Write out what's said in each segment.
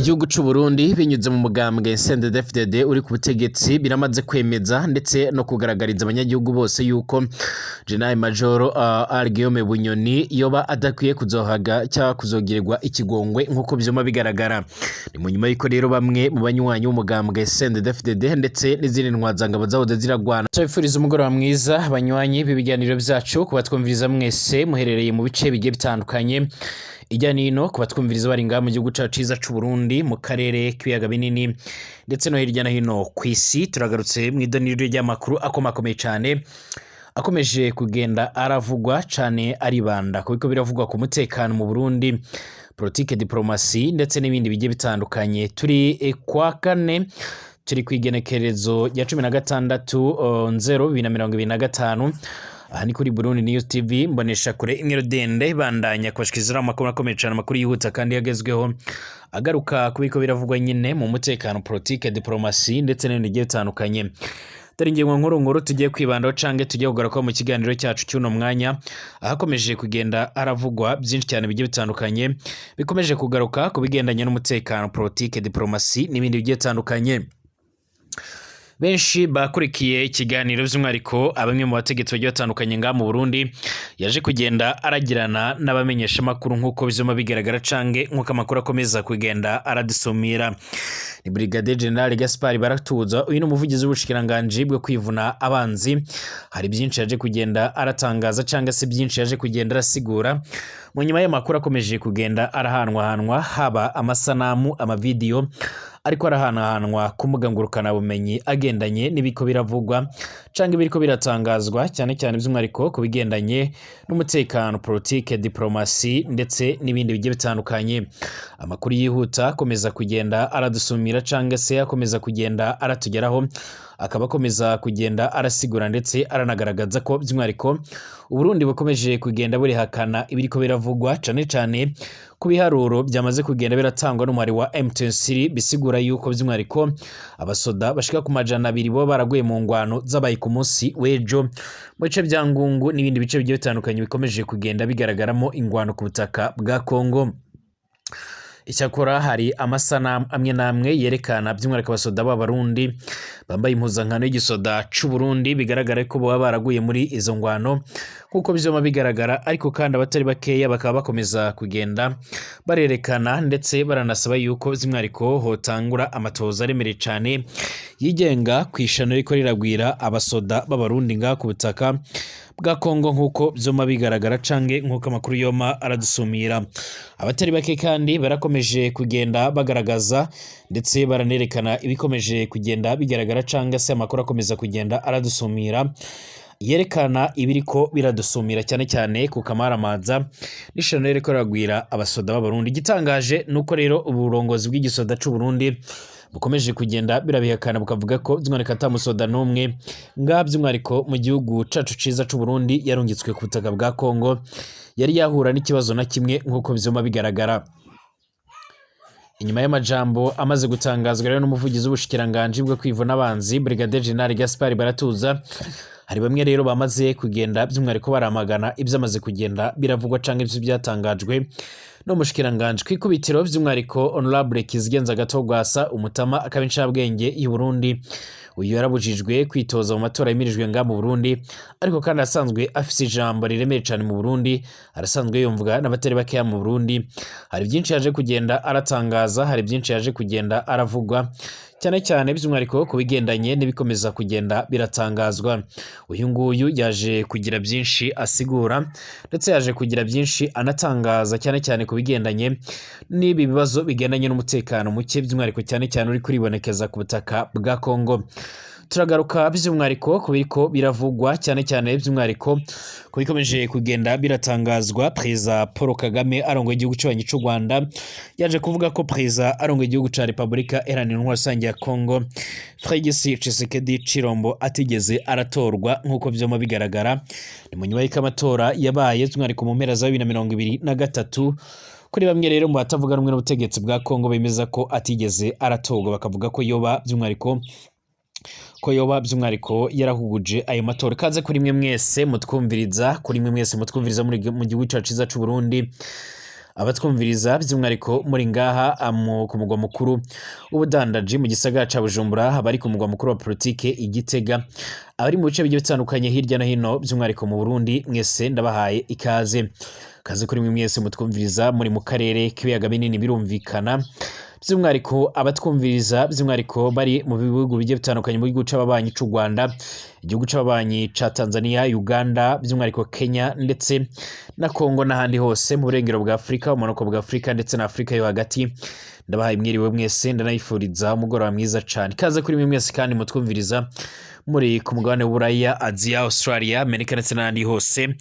Igihugu c'u Burundi binyuze mu mugambwe CNDD-FDD uri ku butegetsi biramaze kwemeza ndetse no kugaragariza abanyagihugu bose yuko General Major Guillaume Bunyoni yoba adakwiye kuzohaga cyangwa kuzogirirwa ikigongwe nk'uko vyuma bigaragara. Ni mu nyuma y'uko rero bamwe mu banywanyi b'umugambwe CNDD-FDD ndetse n'izindi ntwazangabo zahoze ziragwana. Tubifuriza umugoroba mwiza banywanyi b'ibiganiro vyacu, kubatwumviriza mwese muherereye mu bice bigiye bitandukanye ijya nino, kubatwumviriza bari ngaha mu gihugu cacu ciza c'u Burundi, mu karere k'ibiyaga binini ndetse no hirya no hino kw'isi. Turagarutse mw'idoniro ry'amakuru akomakomeye cane akomeje kugenda aravugwa cane, aribanda kubiko biravugwa ku mutekano mu Burundi, politike, diplomasi ndetse n'ibindi bigiye bitandukanye. Turi kwa kane, turi kw'igenekerezo rya 16 0 2025. Aha ni kuri Burundi News TV, mbonesha kure imwe rudende, bandanya kubashikiriza amakuru akomeye cane, amakuru yihuta kandi yagezweho, agaruka kubiko biravugwa nyine mu mutekano, politike, diplomasi ndetse n'ibindi bigiye bitandukanye. Dore ingingo nkuru nkuru tugiye kwibandaho canke tugiye kugarukaho mu kiganiro cyacu cy'uno mwanya, ahakomeje kugenda haravugwa byinshi cyane bigiye bitandukanye bikomeje kugaruka ku bigendanye n'umutekano, politike, diplomasi n'ibindi bigiye bitandukanye. Benshi bakurikiye ikiganiro, by'umwihariko bamwe mu bategetsi bagiye batandukanye ngaha mu Burundi, yaje kugenda aragirana n'abamenyeshamakuru nk'uko bizoma bigaragara canke nk'uko amakuru akomeza kugenda aradusumira. Ni Brigadier General Gaspard Baratuza, uyu ni umuvugizi w'ubushikiranganji bwo kwivuna abanzi. Hari byinshi yaje kugenda aratangaza cyangwa se byinshi yaje kugenda arasigura mu nyuma y'amakuru akomeje kugenda arahanwahanwa, haba amasanamu, amavideyo ariko arahanahanwa ku mbuga ngurukanabumenyi agendanye n'ibiko biravugwa canke ibiriko biratangazwa, cyane cyane by'umwihariko ku bigendanye n'umutekano, politike, diplomasi ndetse n'ibindi bigiye bitandukanye. Amakuru yihuta akomeza kugenda aradusumira cyangwa se akomeza kugenda aratugeraho akaba akomeza kugenda arasigura ndetse aranagaragaza ko by'umwihariko Uburundi bukomeje kugenda burihakana ibiriko biravugwa, cane cane ku biharuro byamaze kugenda biratangwa n'umuhari wa M23, bisigura yuko by'umwihariko abasoda bashika ku 200 bo baraguye mu ngwano zabaye ku munsi w'ejo mu bice bya Ngungu n'ibindi bice bigiye bitandukanye bikomeje kugenda bigaragaramo ingwano ku butaka bwa Kongo. Icyakora hari amasanamu amwe n'amwe yerekana by'umwihariko abasoda b'Abarundi bambaye impuzankano y'igisoda c'u Burundi, bigaragara ko baba baraguye muri izo ngwano nk'uko vyoma bigaragara. Ariko kandi abatari bakeya bakaba bakomeza kugenda barerekana ndetse baranasaba yuko by'umwihariko hotangura amatoza aremereye cane yigenga ku ishano riko riragwira abasoda b'Abarundi ngaha ku butaka bwa Kongo nk'uko vyoma bigaragara canke nk'uko amakuru yoma aradusumira. Abatari bake kandi barakomeje kugenda bagaragaza ndetse baranerekana ibikomeje kugenda bigaragara canke se amakuru akomeza kugenda aradusumira yerekana ibiriko biradusumira, cyane cyane ku kamaramaza n'ishano ririko riragwira abasoda b'Abarundi. Igitangaje nuko rero uburongozi bw'igisoda c'u Burundi bukomeje kugenda birabihakana, bukavuga ko by'umwihariko ata musoda n'umwe ngaha by'umwihariko mu gihugu cacu ciza c'u Burundi yarungitswe ku butaka bwa Kongo yari yahura n'ikibazo na kimwe nk'uko vyoma bigaragara. Inyuma y'amajambo amaze gutangazwa rero n'umuvugizi w'ubushikiranganji bwo kwivuna abanzi, Brigadier General Gaspard Baratuza, hari bamwe rero bamaze kugenda by'umwihariko baramagana ivyamaze kugenda biravugwa canke ivyo byatangajwe n'umushikiranganji. Kwikubitiro by'umwihariko Honorable Kizigenza Gatogwasa, umutama akaba incabwenge y'u Burundi, uyu yarabujijwe kwitoza mu matora yimirijwe ngaha mu Burundi, ariko kandi asanzwe afise ijambo riremeye cane mu Burundi, arasanzwe yumvwa n'abatari bakeya mu Burundi. Hari byinshi yaje kugenda aratangaza, hari byinshi yaje kugenda aravugwa, cyane cyane by'umwihariko ku bigendanye n'ibikomeza kugenda biratangazwa. Uyu nguyu yaje kugira byinshi asigura ndetse yaje kugira byinshi anatangaza, cyane cyane ku bigendanye n'ibi bibazo bigendanye n'umutekano muke, by'umwihariko cyane cyane uri kuribonekeza ku butaka bwa Kongo. Turagaruka by'umwihariko ku biriko biravugwa, cyane cyane by'umwihariko ku bikomeje kugenda biratangazwa. Perezida Paul Kagame arongoye igihugu cy'ubanyi cy'u Rwanda yaje kuvuga ko perezida arongoye igihugu ca Repubulika Iharanira Intwaro Rusange ya Kongo, Felix Tshisekedi Tshilombo, atigeze aratorwa nk'uko vyoma bigaragara. Ni mu nyuma y'uko amatora yabaye by'umwihariko mu mpera za 2023. Kuri bamwe rero mu batavuga rumwe n'ubutegetsi bwa Kongo bemeza ko atigeze aratorwa, bakavuga ko yoba by'umwihariko yarahuguje ayo matora. Ikaze kuri mwe mwese mutwumviriza, kuri mwe mwese mutwumviriza muri mu gihugu cyacu cyiza c'u Burundi. Abatwumviriza by'umwihariko muri ngaha ku mugwa mukuru w'ubudandaji mu gisagara ca Bujumbura, abari ku mugwa mukuru wa politike i Gitega, abari mu bice bigiye bitandukanye hirya no hino by'umwihariko mu Burundi, mwese ndabahaye ikaze. Kaze kuri mwe mwese mutwumviriza muri mu karere k'ibiyaga binini, birumvikana by'umwihariko abatwumviriza by'umwihariko bari mu bihugu bigiye bitandukanye, mu gihugu c'ababanyi c'u Rwanda, igihugu c'ababanyi ca Tanzania, Uganda, by'umwihariko Kenya ndetse na Congo n'ahandi hose mu burengero bwa Afurika, ubumanuko bwa Afurika ndetse na Afurika yo hagati. Ndabahaye mwiriwe mwese, ndanayifuriza umugoroba mwiza cane. Ikaze kuri mwe mwese kandi mutwumviriza muri ku mugabane w'Uburaya, Aziya, Australia, Amerika ndetse n'ahandi hose,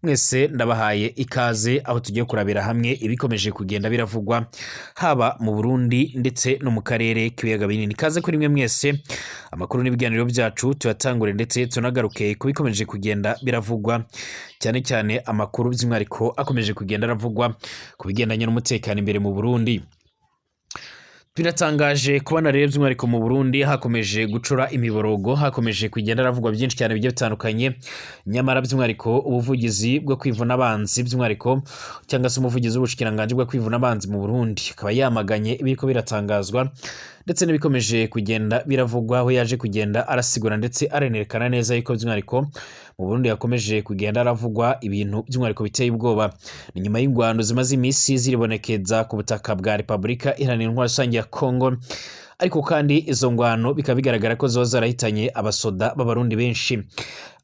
mwese ndabahaye ikaze aho tugiye kurabira hamwe ibikomeje kugenda biravugwa haba mu Burundi ndetse no mu karere k'ibiyaga binini. Ikaze kuri mwe mwese, amakuru n'ibiganiro byacu tuyatangure ndetse tunagaruke ku bikomeje kugenda biravugwa, cyane cyane amakuru by'umwihariko akomeje kugenda aravugwa ku bigendanye n'umutekano imbere mu Burundi. Biratangaje kubona rero by'umwihariko mu Burundi hakomeje gucura imiborogo, hakomeje kugenda haravugwa byinshi cyane bigiye bitandukanye, nyamara by'umwihariko ubuvugizi bwo kwivuna abanzi by'umwihariko cyangwa se umuvugizi w'ubushikiranganji bwo kwivuna abanzi mu Burundi akaba yamaganye ibiriko biratangazwa ndetse n'ibikomeje kugenda biravugwa, aho yaje kugenda arasigura ndetse arenerekana neza yuko by'umwihariko mu Burundi hakomeje kugenda haravugwa ibintu by'umwihariko biteye ubwoba. Ni nyuma y'ingwano zimaze iminsi ziribonekeza ku butaka bwa Repubulika Iharanira Intwaro Rusange ya Congo, ariko kandi izo ngwano bikaba bigaragara ko zoba zarahitanye abasoda b'abarundi benshi.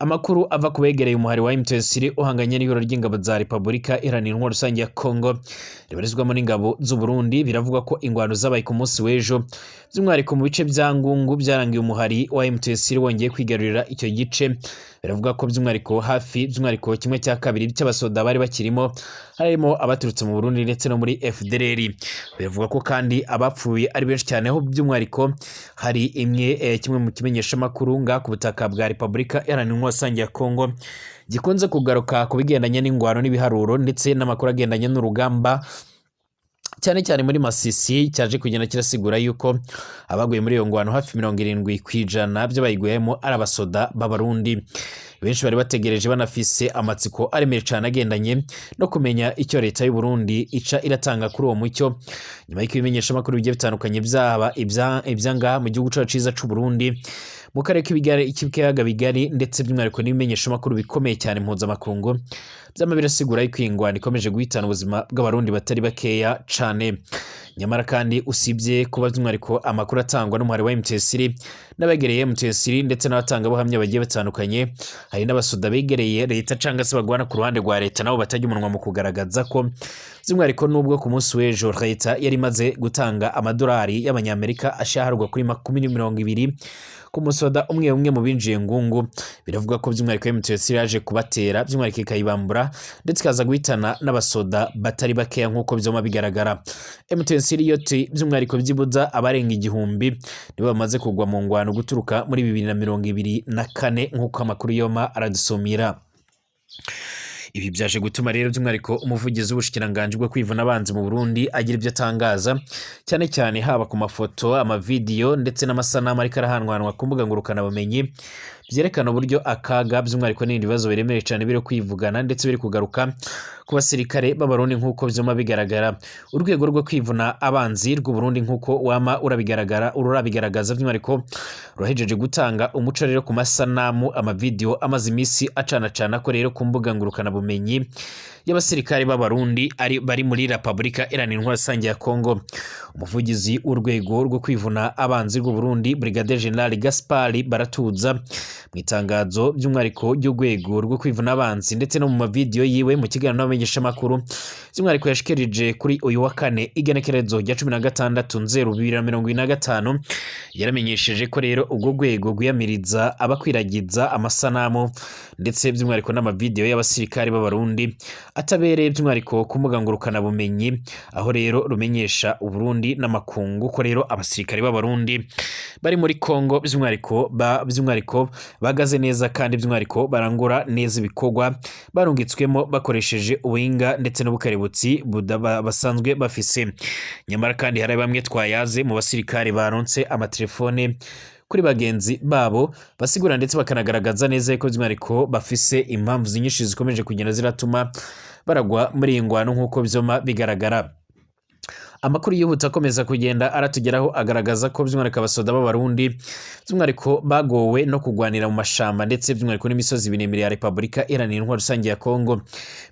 Amakuru ava ku begereye umuhari wa M23 uhanganye n'ihuriro ry'ingabo za Repubulika Iharanira Intwaro Rusange ya Congo ribarizwamo n'ingabo z'u Burundi, biravuga ko ingwano zabaye ku munsi w'ejo by'umwihariko mu bice bya Ngungu byarangiye umuhari wa M23 wongeye kwigarurira icyo gice. Biravuga ko by'umwihariko hafi by'umwihariko kimwe cya kabiri cy'abasoda bari bakirimo harimo abaturutse mu Burundi ndetse no muri FDLR. Biravuga ko kandi abapfuye ari benshi cyane, aho by'umwihariko hari imwe kimwe mu kimenyeshamakuru ngaha ku butaka bwa Repubulika Iharanira Intwaro Rusange ya Congo gikunze kugaruka ku bigendanye n'ingwano n'ibiharuro ndetse n'amakuru agendanye n'urugamba cyane cyane muri Masisi, cyaje kugenda kirasigura yuko abaguye muri iyo ngwano hafi 70% by'abayiguyemo ari abasoda b'abarundi. Benshi bari bategereje banafise amatsiko aremeye cyane agendanye no kumenya icyo leta y'u Burundi ica iratanga kuri uwo mucyo, nyuma y'uko ibimenyeshamakuru bigiye bitandukanye byaba ibyangaha mu gihugu cacu ciza c'u Burundi, mu karere k'ibiyaga bigari ndetse by'umwihariko n'ibimenyeshamakuru bikomeye cyane mpuzamakungu byama birasigura yuko iyi ngwano ikomeje guhitana ubuzima bw'abarundi batari bakeya cane. Nyamara kandi usibye kuba by'umwihariko amakuru atangwa n'umuhari wa M23 n'abegereye M23 ndetse n'abatangabuhamya bagiye batandukanye, hari n'abasoda begereye leta cyangwa se bagwana ku ruhande rwa leta nabo batajya umunwa mu kugaragaza ko by'umwihariko nubwo ku munsi w'ejo leta yari imaze gutanga amadolari y'abanyamerika ashaharwa kuri 20 ku musoda umwe umwe mu binjiye Ngungu, biravuga ko by'umwihariko M23 yaje kubatera by'umwihariko ikayibambura ndetse ikaza guhitana n'abasoda batari bakeya nk'uko byoma bigaragara. M23 yo by'umwihariko byibuza abarenga 1000 nibo bamaze kugwa mu ngwano guturuka muri 2024 nk'uko amakuru yoma aradusumira. Ibi byaje gutuma rero by'umwihariko umuvugizi w'ubushikiranganji bwo kwivuna abanzi mu Burundi agira ibyo atangaza, cyane cyane haba ku mafoto, amavideyo ndetse n'amasanamu ariko arahanwanwa ku mbuga ngurukanabumenyi, byerekana uburyo akaga by'umwihariko n'ibindi bibazo biremereye cyane biri kwivugana ndetse biri kugaruka ku basirikare b'abarundi nk'uko byuma bigaragara. Urwego rwo kwivuna abanzi rw'u Burundi nk'uko wama urabigaragara ururabigaragaza by'umwihariko ruhejeje gutanga umuco rero ku masanamu, amavideyo amaze iminsi acanacana ko rero ku mbuga ngurukanabumenyi y'abasirikare b'abarundi ari bari muri Repubulika Iharanira Intwaro Rusange ya Congo. Umuvugizi w'urwego rwo kwivuna abanzi rw'u Burundi Brigadier General Gaspard Baratuza mu itangazo by'umwihariko ry'urwego rwo kwivuna abanzi ndetse no mu mavideyo yiwe mu kiganiro n'abamenyeshamakuru by'umwihariko yashikirije kuri uyu wa kane igenekerezo rya 16 nzero 2025, yaramenyesheje ko rero ubwo rwego rwiyamiriza abakwiragiza amasanamu ndetse by'umwihariko n'amavideyo y'abasirikare b'abarundi atabereye by'umwihariko ku mbuga ngurukanabumenyi, aho rero rumenyesha Uburundi n'amakungu ko rero abasirikare b'abarundi bari muri Congo by'umwihariko bahagaze neza kandi by'umwihariko barangura neza ibikorwa barungitswemo bakoresheje ubuhinga ndetse n'ubukerebutsi basanzwe bafise. Nyamara kandi hari bamwe twayaze mu basirikare baronse amatelefone Kuri bagenzi babo basigura ndetse bakanagaragaza neza yuko by'umwihariko bafise impamvu nyinshi zikomeje kugenda ziratuma baragwa muri iyi ngwano nk'uko vyoma bigaragara. Amakuru yihuta akomeza kugenda aratugeraho agaragaza ko by'umwihariko abasoda b'Abarundi by'umwihariko bagowe no kugwanira mu mashamba ndetse by'umwihariko n'imisozi miremire ya Repubulika Iharanira Intwaro Rusange ya Kongo.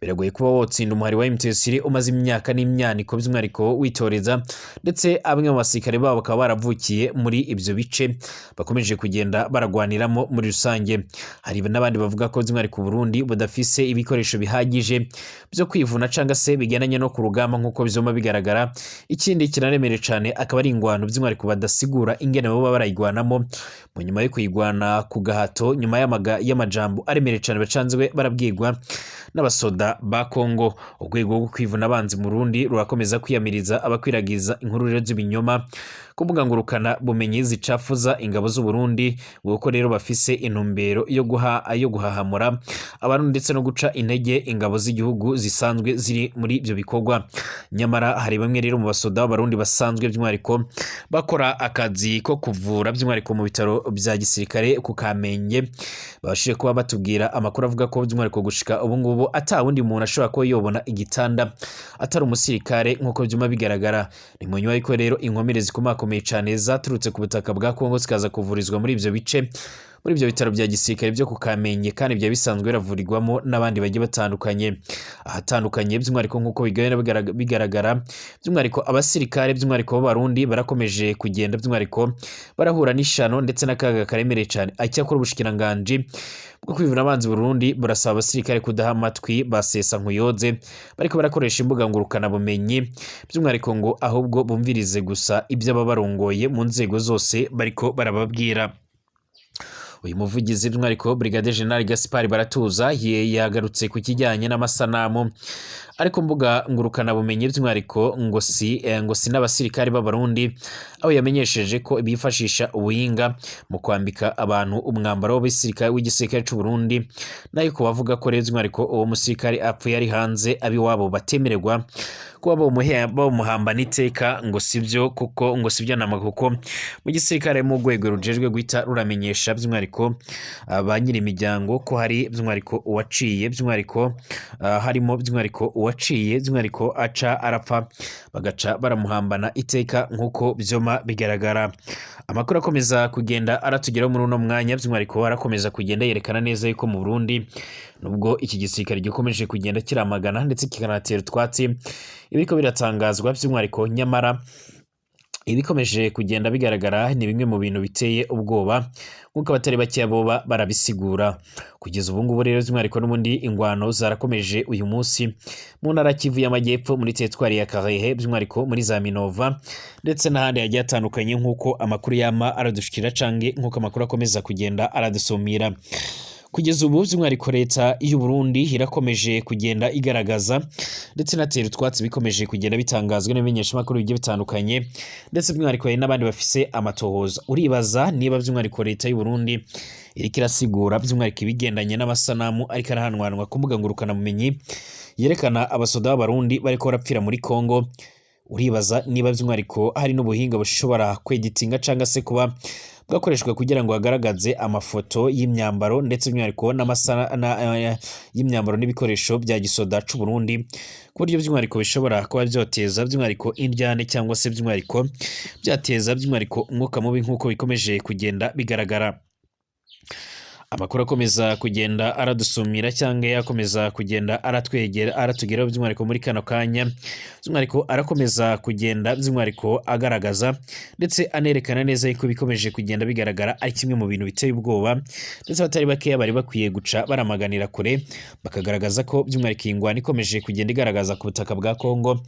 Biragoye kuba wotsinda umuhari wa M23 umaze imyaka n'imyaniko by'umwihariko witoreza, ndetse bamwe mu basirikare babo bakaba baravukiye muri ibyo bice bakomeje kugenda baragwaniramo muri rusange. Hari n'abandi bavuga ko by'umwihariko Burundi budafise ibikoresho bihagije byo kwivuna cyangwa se bigendanye no ku rugamba nk'uko bizoma bigaragara. Ikindi kinaremereye cyane akaba ari ingwano by'umwihariko badasigura ingene baba barayigwanamo mu nyuma yo kuyigwana ku gahato, nyuma y'amajambo aremereye cyane bacanzwe barabwirwa n'abasoda ba Kongo. Urwego rwo kwivuna abanzi mu Burundi rurakomeza kwiyamiriza abakwiragiza inkuru rero z'ibinyoma ku mbuga ngurukana bumenyi zicafuza ingabo z'u Burundi, kuko rero bafise intumbero yo guhahamura abantu ndetse no guca intege ingabo z'igihugu zisanzwe ziri muri ibyo bikorwa. Nyamara hari bamwe rero mu basoda b'Abarundi basanzwe by'umwihariko bakora akazi ko kuvura by'umwihariko mu bitaro bya gisirikare ku Kamenge, babashije kuba batubwira amakuru avuga ko by'umwihariko gushika ubu ngubu ata wundi muntu ashobora kuba yobona igitanda atari umusirikare nk'uko byuma bigaragara. Ni mu nyuma y'uko rero inkomere zikomakomeye cyane zaturutse ku butaka bwa Kongo zikaza kuvurizwa muri ibyo bice, muri ibyo bitaro bya gisirikare byo ku Kamenge, kandi byari bisanzwe biravurirwamo n'abandi bagiye batandukanye ahatandukanye. By'umwihariko nk'uko bigenda bigaragara, by'umwihariko abasirikare by'umwihariko b'Abarundi barakomeje kugenda by'umwihariko barahura n'ishano ndetse n'akaga karemereye cyane. Icyakora ubushikiranganji bwo kwivuna abanzi Burundi burasaba abasirikare kudaha amatwi basesa nkuyoze bariko barakoresha imbuga ngurukana bumenyi, by'umwihariko ngo ahubwo bumvirize gusa ibyo ababarongoye mu nzego zose bariko barababwira. Uyu muvugizi by'umwihariko Brigadier General Gaspard Baratuza yagarutse ku kijyanye n'amasanamu ariko mbuga ngurukana bumenyi, by'umwihariko ngo si n'abasirikare b'Abarundi, aho yamenyesheje ko bifashisha ubuhinga mu kwambika abantu umwambaro w'abasirikare w'igisirikare cy'u Burundi. Nayo ku bavuga ko rero by'umwihariko uwo musirikare apfuye ari hanze abiwabo batemererwa kuba bamuhambana iteka, ngo sibyo, kuko ngo sibyo nama, kuko mu gisirikare mu rwego rujejwe guhita ruramenyesha by'umwihariko ba nyiri imiryango ko hari by'umwihariko uwaciye, by'umwihariko harimo by'umwihariko uwaciye by'umwihariko aca arapfa, bagaca baramuhambana iteka nk'uko byoma bigaragara. Amakuru akomeza kugenda aratugeraho muri uno mwanya by'umwihariko arakomeza kugenda yerekana neza yuko mu Burundi, nubwo iki gisirikare gikomeje kugenda kiramagana ndetse kikanatera utwatsi ibiriko biratangazwa by'umwihariko, nyamara ibikomeje kugenda bigaragara ni bimwe mu bintu biteye ubwoba nk'uko abatari bakeya boba barabisigura. Kugeza ubu ngubu rero by'umwihariko n'ubundi ingwano zarakomeje uyu munsi mu ntara Kivu y'Amajyepfo, muri teritwari ya Karehe, by'umwihariko muri za Minova ndetse n'ahandi hagiye hatandukanye, nk'uko amakuru yama aradushikira cange nk'uko amakuru akomeza kugenda aradusumira. Kugeza ubu by'umwihariko leta y'u Burundi irakomeje kugenda igaragaza ndetse inatera utwatsi bikomeje kugenda bitangazwa n'ibimenyeshamakuru bigiye bitandukanye, ndetse by'umwihariko hari n'abandi bafise amatohoza. Uribaza niba by'umwihariko leta y'u Burundi iriko irasigura by'umwihariko ibigendanye n'amasanamu ariko arahanwanwa ku mbuga ngurukanabumenyi yerekana abasoda b'Abarundi bariko barapfira muri Kongo. Uribaza niba by'umwihariko hari n'ubuhinga bushobora kweditinga cyangwa se kuba bwakoreshwa kugira ngo hagaragaze amafoto y'imyambaro ndetse by'umwihariko y'imyambaro n'ibikoresho bya gisoda c'u Burundi, ku buryo by'umwihariko bishobora kuba byoteza by'umwihariko indyane cyangwa se by'umwihariko byateza by'umwihariko umwuka mubi nk'uko bikomeje kugenda bigaragara. Amakuru akomeza kugenda aradusumira cyangwa yakomeza kugenda aratwegera aratugeraho by'umwihariko muri kano kanya, by'umwihariko arakomeza kugenda by'umwihariko agaragaza ndetse anerekana neza yuko bikomeje kugenda bigaragara ari kimwe mu bintu biteye ubwoba, ndetse abatari bakeya bari bakwiye guca baramaganira kure, bakagaragaza ko by'umwihariko iyi ngwano ikomeje kugenda igaragaza ku butaka bwa Kongo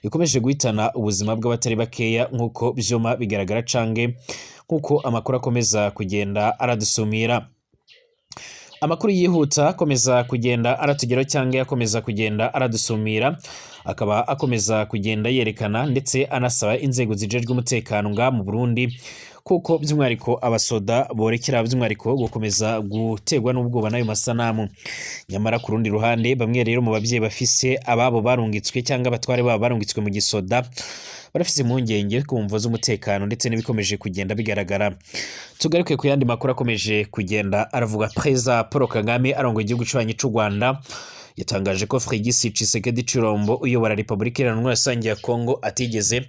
ikomeje guhitana ubuzima bw'abatari bakeya nk'uko byuma bigaragara cange nk'uko amakuru akomeza kugenda aradusumira. Amakuru yihuta akomeza kugenda aratugeraho cyangwa akomeza kugenda aradusumira akaba akomeza kugenda yerekana ndetse anasaba inzego zijejwe umutekano nga mu Burundi kuko by'umwihariko abasoda borekera by'umwihariko gukomeza guterwa n'ubwoba n'ayo masanamu. Nyamara ku rundi ruhande, bamwe rero mu bavyeyi bafise ababo barungitswe cyangwa abatware babo barungitswe mu gisoda barafise impungenge ku mvo z'umutekano ndetse n'ibikomeje kugenda bigaragara. Tugaruke ku yandi makuru akomeje kugenda aravuga. Perezida Paul Kagame arongoye igihugu c'ububanyi c'u Rwanda yatangaje ko Félix Tshisekedi Tshilombo uyobora Repubulika Iharanira Rusange ya Kongo atigeze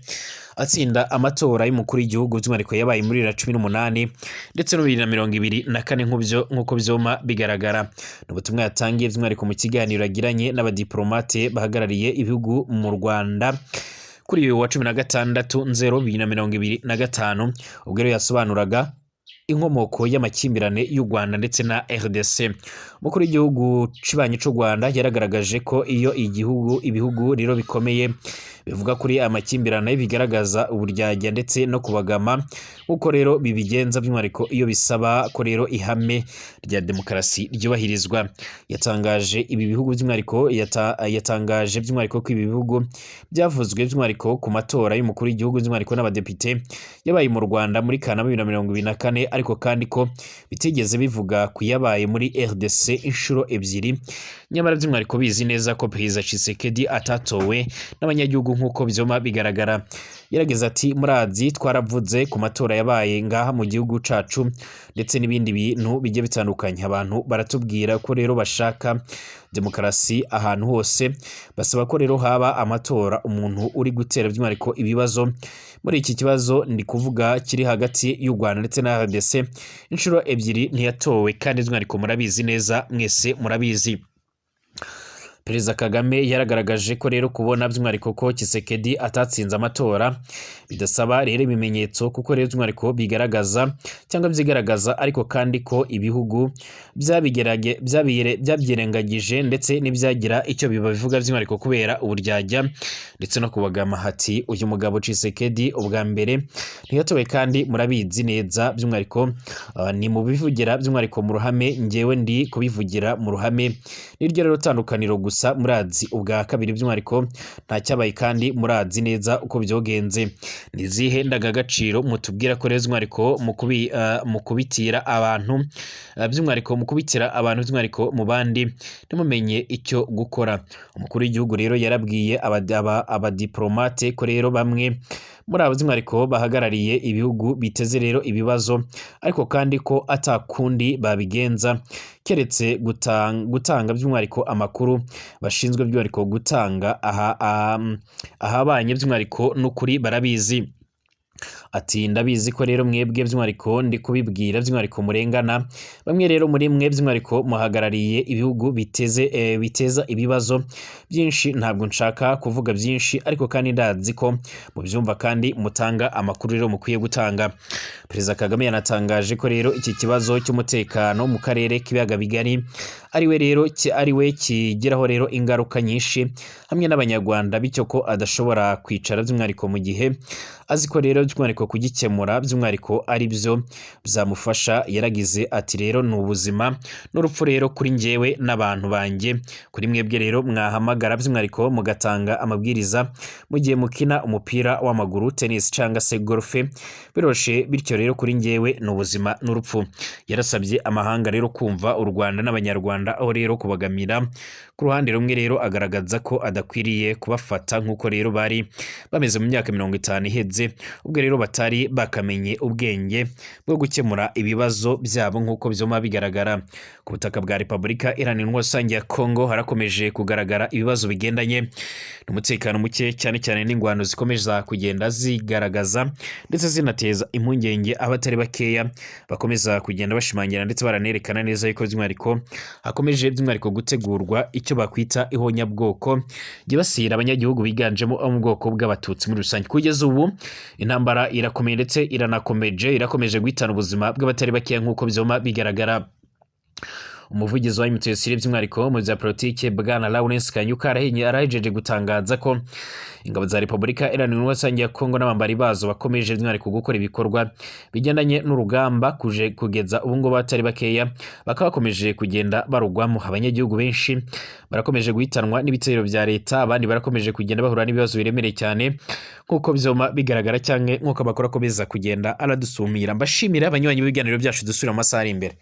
atsinda amatora y'umukuru w'igihugu, by'umwihariko yabaye muri 2018 ndetse no 2024, nk'uko vyoma bigaragara. Ni ubutumwa yatangiye by'umwihariko mu kiganiro yagiranye n'abadiplomate bahagarariye ibihugu mu Rwanda kuri uyu wa 16 nzero 2025, ubwo rero yasobanuraga inkomoko y'amakimbirane y'u Rwanda ndetse na RDC. Umukuru w'igihugu cibanyi c'u Rwanda yaragaragaje ko iyo igihugu ibihugu rero bikomeye bivuga kuri aya makimbirane bigaragaza uburyarya ndetse no kubagama, nk'uko rero bibigenza by'umwihariko iyo bisaba ko rero ihame rya demokarasi ryubahirizwa. Yatangaje ibi bihugu by'umwihariko yatangaje by'umwihariko ko ibi bihugu byavuzwe by'umwihariko ku matora y'umukuru w'igihugu, by'umwihariko n'abadepite, yabaye mu Rwanda muri Kanama 2024, ariko kandi ko bitigeze bivuga ku yabaye muri RDC inshuro ebyiri, nyamara by'umwihariko bizi neza ko Perezida Tshisekedi atatowe n'abanyagihugu nk'uko vyoma bigaragara. Yarageze ati: "Murazi twaravuze ku matora yabaye ngaha mu gihugu cacu ndetse n'ibindi bintu bigiye bitandukanye. Abantu baratubwira ko rero bashaka demokarasi ahantu hose, basaba ko rero haba amatora. Umuntu uri gutera by'umwihariko ibibazo muri iki kibazo ndi kuvuga kiri hagati y'u Rwanda ndetse na RDC, inshuro ebyiri ntiyatowe kandi by'umwihariko murabizi neza, mwese murabizi." Perezida Kagame yaragaragaje ko rero kubona by'umwihariko ko Tshisekedi atatsinze amatora bidasaba rero ibimenyetso, kuko rero by'umwihariko bigaragaza cyangwa byigaragaza, ariko kandi ko ibihugu byabyirengagije ndetse n'ibyagira icyo bibabivuga by'umwihariko kubera uburyarya ndetse no kubagama. Hati: "Uyu mugabo Tshisekedi ubwa mbere ntiyatowe kandi murabizi neza by'umwihariko, ni mu bivugira by'umwihariko mu ruhame, njyewe ndi kubivugira mu ruhame, niryo rero tandukaniro gusa. Murazi ubwa kabiri by'umwihariko nta cyabaye kandi murazi neza uko byogenze. Ni izihe ndangagaciro mutubwira ko rero by'umwihariko mu kubitira abantu, by'umwihariko mu kubitira abantu by'umwihariko mu bandi ntimumenye icyo gukora?" Umukuru w'igihugu rero yarabwiye abadiplomate ko rero bamwe muri abo by'umwihariko bahagarariye ibihugu biteze rero ibibazo, ariko kandi ko atakundi babigenza keretse gutanga by'umwihariko amakuru bashinzwe by'umwihariko gutanga aha ahabanye by'umwihariko n'ukuri barabizi. Ati: "Ndabizi ko rero mwebwe by'umwihariko ndi kubibwira by'umwihariko murengana. Bamwe rero muri mwe by'umwihariko muhagarariye ibihugu biteza ibibazo byinshi. Ntabwo nshaka kuvuga byinshi, ariko kandi ndazi ko mubyumva kandi mutanga amakuru rero mukwiye gutanga." Perezida Kagame yanatangaje ko rero iki kibazo cy'umutekano mu karere k'ibiyaga bigari ariwe rero ariwe kigiraho rero ingaruka nyinshi hamwe n'Abanyarwanda, bityo ko adashobora kwicara by'umwihariko mu gihe azi ko rero by'umwihariko kugikemura by'umwihariko ari byo byamufasha. Yaragize ati: "Rero ni ubuzima n'urupfu rero kuri njyewe n'abantu banjye. Kuri mwebwe rero mwahamagara by'umwihariko mugatanga amabwiriza mu gihe mukina umupira w'amaguru, tennis cyangwa se golf, biroshe. Bityo rero kuri njyewe ni ubuzima n'urupfu." Yarasabye amahanga rero kumva u Rwanda n'Abanyarwanda, aho rero kubagamira ku ruhande rumwe rero agaragaza ko adakwiriye kubafata nk'uko rero bari bameze mu myaka 50 iheze, ubwo rero batari bakamenye ubwenge bwo gukemura ibibazo byabo nk'uko byoma bigaragara. Ku butaka bwa Repubulika Iharanira Rusange ya Kongo harakomeje kugaragara ibibazo bigendanye n'umutekano muke, cyane cyane n'ingwano zikomeza kugenda zigaragaza ndetse zinateza impungenge abatari bakeya, bakomeza kugenda bashimangira ndetse baranerekana neza yuko by'umwihariko hakomeje by'umwihariko gutegurwa icyo bakwita ihonyabwoko ryibasira abanyagihugu biganjemo abo mu bwoko bw'Abatutsi muri rusange. Kugeza ubu intambara irakomeye ndetse iranakomeje, irakomeje guhitana ubuzima bw'abatari bakeya nk'uko byoma bigaragara. Umuvugizi wa M23 by'umwihariko mu bya politike, bwana Lawrence Kanyuka, arahejeje gutangaza ko ingabo za Repubulika Iharanira Intwaro ya Kongo n'abambari bazo bakomeje by'umwihariko gukora ibikorwa bigendanye n'urugamba kuje kugeza ubu ngubu batari bakeya bakaba bakomeje kugenda barugwamo. Abanyagihugu benshi barakomeje guhitanwa n'ibitero bya leta, abandi barakomeje kugenda bahura n'ibibazo biremereye cyane, nk'uko byoma bigaragara cyangwa nk'uko amakuru akomeza kugenda aradusumira. Mbashimira abanywanyi b'ibiganiro byacu, dusubira mu masaha ari imbere.